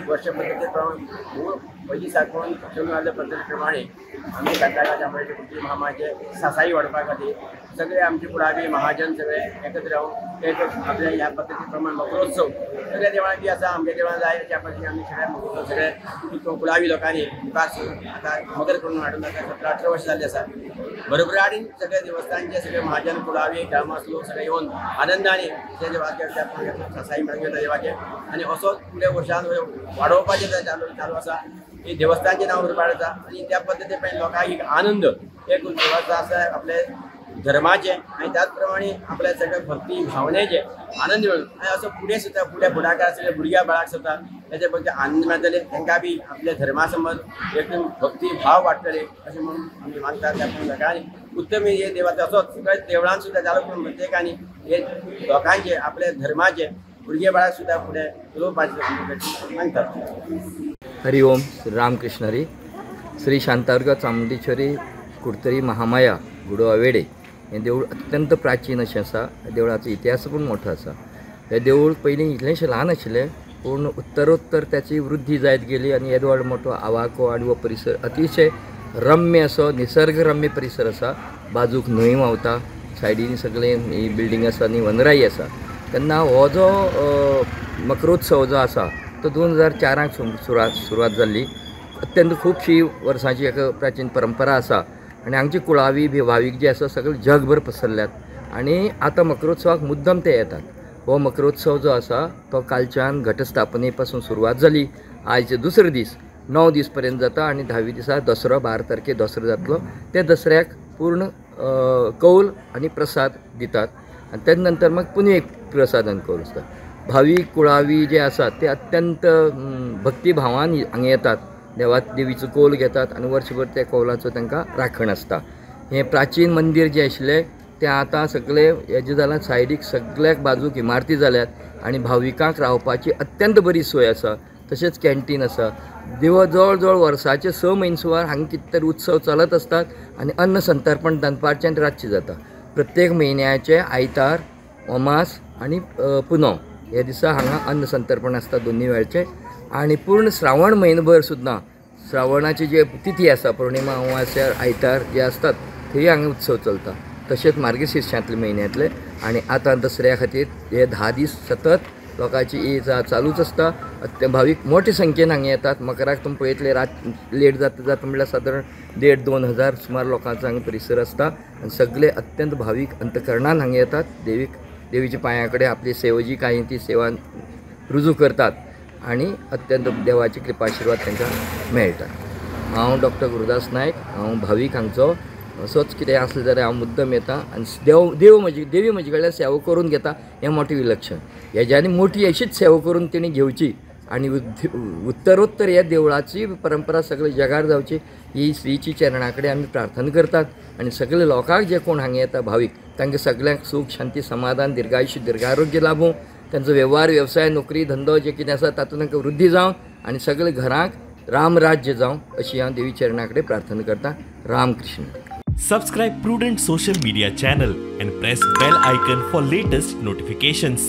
वर्ष पद्दती प्रमाण पयलीं साकून चलून आयिल्ल्या पद्दती प्रमाणे आमी शांतादुर्गा चामुंडेश्वरी कुडतरी महामायेचे सासाई वाडोवपा खातीर सगळे आमचे कुळावी महाजन सगळे एकत्र रावन एक आपल्या ह्या पद्दती प्रमाण मकरोत्सव सगळ्या देवळांनी बी आसा, आमच्या देवळां जाय त्या पद्दतीन आमी सगळ्या मकरोत्सव सगळे कुळावी लोकांनी मुखार आतां मदत करून हाडून आतां 17-18 वर्सां जाल्ली आसा. बरोबराडीन सगळे देवस्थानचे सगळे महाजन कुळावी ग्रामस्थ लोक सगळे येवन आनंदाने त्या देवाचे सासाई मेळून घेता देवाचे आनी असोच फुडें वर्सान वाडोवपाचें चालू आसा. ही देवस्थानचें नांव उरपाक आसा आनी त्या पद्दती प्रमाणे लोकांक एक आनंद एक देवाचो आसा आपले धर्माचे आनी त्याच प्रमाणे आपल्या सगळे भक्ती भावनेचे आनंद मेळून आनी असो फुडें सुद्दां फुडें फुडाकार सगळे भुरग्या बाळाक सुद्दां तेजे पद्दतीन आनंद मेळटले, तांकां बी आपल्या धर्मा संबंद एकदम भक्ती भाव वाडटले अशें म्हणून आमी मानतात. त्या प्रमाणे सगळ्यांनी उत्तम हे देवाचो असोच सगळ्या देवळान सुद्दां चालू करून प्रत्येकांनी हे लोकांचे आपल्या धर्माचे भुरगे बाळाक सुद्दां फुडें चलोवपाचें मानतात. हरि ओम रामकृष्ण हरी. श्री शांतादुर्गा चामुंडेश्वरी कुडतरी महामाया गुडवा वेडे हें देवूळ अत्यंत प्राचीन अशें आसा. देवळाचो इतिहास पण मोठो आसा. हें देवूळ पयलीं इतलेंशें ल्हान आशिल्लें पूण उत्तरोत्तर त्याची वृद्धी जायत गेली आनी येदो व्हड मोठो आवाको आनी हो परिसर अतिशय रम्य असो निसर्गरम्य परिसर आसा. बाजूक न्हंय व्हांवता, सायडीन सगळें ही बिल्डींग आसा आनी वनराई आसा. तेन्ना हो जो मकरोत्सव जो आसा तो 2004 सुरवात जाल्ली. अत्यंत खुबशी वर्सांची एक प्राचीन परंपरा आसा आनी हांगची कुळावी बी भावीक जे आसा सगळे जगभर पसरल्यात आनी आतां मकरोत्सवाक मुद्दम ते येतात. हो मकरोत्सव जो आसा तो कालच्यान घटस्थापने पासून सुरवात जाली. आयज दुसरो दीस 9 दीस पर्यंत जाता आनी 10वी दिसा दसरो 12 तारखे दसरो जातलो. त्या दसऱ्याक पूर्ण कौल आनी प्रसाद दितात आनी तेज नंतर मग पुन्हा एक प्रसाद आनी कौल आसता. भावीक कुळावी जे आसात ते अत्यंत भक्तिभावान हांगा येतात, देवा देवीचो कौल घेतात आनी वर्सभर त्या कौलाचो तांकां राखण आसता. हें प्राचीन मंदीर जें आशिल्लें तें आतां सगळें हेजें जालां, सायडीक सगळ्याक बाजूक इमारती जाल्यात आनी भाविकांक रावपाची अत्यंत बरी सोय आसा. तशेंच कॅन्टीन आसा. देव जवळ जवळ वर्साचे 6 म्हयने सुमार हांगा कितें तरी उत्सव चलत आसतात आनी अन्न संतर्पण दनपारचें आनी रातचें जाता. प्रत्येक म्हयन्याचे आयतार, अमास आनी पुनव ह्या दिसा हांगा अन्न संतर्पण आसता दोनूय वेळचें. आनी पूर्ण श्रावण म्हयनोभर सुद्दां श्रावणाची जे तिथी आसा पौर्णिमा, अमावस्या, आयतार जे आसतात थंय हांगा उत्सव चलता. तशेंच मार्गशीर्षांतले म्हयन्यांतले आनी आतां दसऱ्या खातीर हे 10 दीस सतत लोकांची ये जा चालूच आसता. भावीक मोठे संख्येन हांगा येतात. मकराक तुमी पळयतले रात लेट जाता जाता म्हणल्यार सादारण 1500-2 हजार सुमार लोकांचो हांगा परिसर आसता आनी सगळे अत्यंत भावीक अंतकरणान हांगा येतात. देवीक देवीच्या पांया कडेन आपली सेवा जी कांय ती सेवा रुजू करतात आनी अत्यंत देवाची कृपा आशिर्वाद तांकां मेळटा. हांव डॉक्टर गुरुदास नायक, हांव भावीक हांगचो. असोच कितें आसलें जाल्यार हांव मुद्दम येता आनी देव म्हजी देवी म्हजे कडल्यान सेवा करून घेता हें मोठें विलक्षण. हेज्यानी मोठी अशीच सेवा करून तेणी घेवची आनी उत्तरोत्तर ह्या देवळाची परंपरा सगळे जगार जावची ही श्रीची चरणा कडेन आमी प्रार्थना करतात. आनी सगळे लोकांक जे कोण हांगा येता भावीक तांकां सगळ्यांक सूख शांती समाधान दीर्घायुष्य दीर्घारोग्य लाभूं, तांचो वेव्हार व्यवसाय नोकरी धंदो जे कितें आसा तातूंत तांकां वृद्धी जावं आनी सगळे घरांक रामराज्य जावं अशी हांव देवी चरणा कडेन प्रार्थना करता. Ramakrishna. Subscribe Prudent Social Media channel and press bell icon for latest notifications.